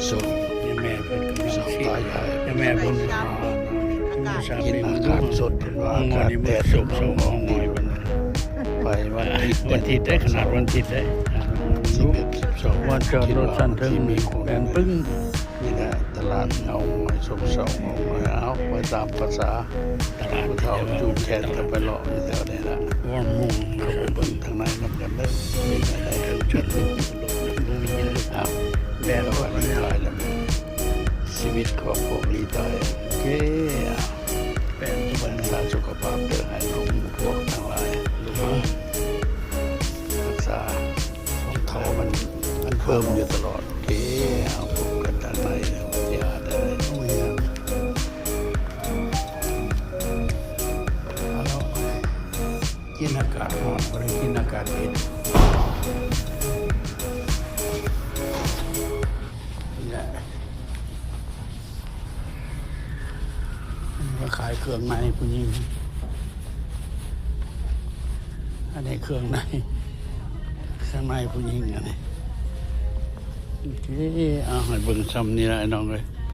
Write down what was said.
ສົດ ຍາແມ່ເພິ່ນກຳລັງຊິ ຍາແມ່ເພິ່ນ ກິນອາຫານສົດ ເພິ່ນວ່າອາກາດແດດ ເພິ່ນວ່າ ໄປວັນທິດ ວັນທິດເດ້ ຂະໜາດວັນທິດເດ້ ສິບເອັດ ສິບສອງ ວ່າຈອດລົດຊັ້ນເທິງ ມີແປນປຶ້ງ ນີ້ແຫຼະ ຕະຫຼາດເງົາງອຍ ຊົມເຊົາເງົາງອຍ ເອົາ ໄປຕາມພາສາ ຕະຫຼາດ ຜູ້ເຖົ້າຈູງແຂນກັນໄປເລາະຢູ່ແຖວນີ້ລະ ເຮົາໄປເບິ່ງທາງໃນນຳກັນເດີ ມີແນວໃດເຖິງຈະ ເອົາ ແມ່ນວ່າດີຕາຍແລ້ວ ຊີວິດຂອງພວກດີຕາຍ ໂອເຄ ເອົາ ແປນ ເບິ່ງສາສຸຂະພາບເດີ ໃຫ້ລູກພວກທັງຫຼາຍ ລູກຮັກສາ ຂອງເຂົາມັນ ມັນເພີ່ມຢູ່ຕະຫຼອດ ໂອເຄ ເອົາ ພົບກັນທາງໃນ ເດີ ໂອ້ຍ ເອົາ ກິນອາກາດຮ້ອນ ບໍ່ໄດ້ກິນອາກາດເຢັນ ນີ້ແຫຼະ ມາຂາຍເຄື່ອງໃນຜູ້ຍິງ ອັນນີ້ເຄື່ອງໃນ ເຄື່ອງໃນຜູ້ຍິງອັນນີ້ ໂອເຄ ເອົາ ໃຫ້ເບິ່ງຊ່ຳນີ້ລະ ອ້າຍນ້ອງເອີຍ.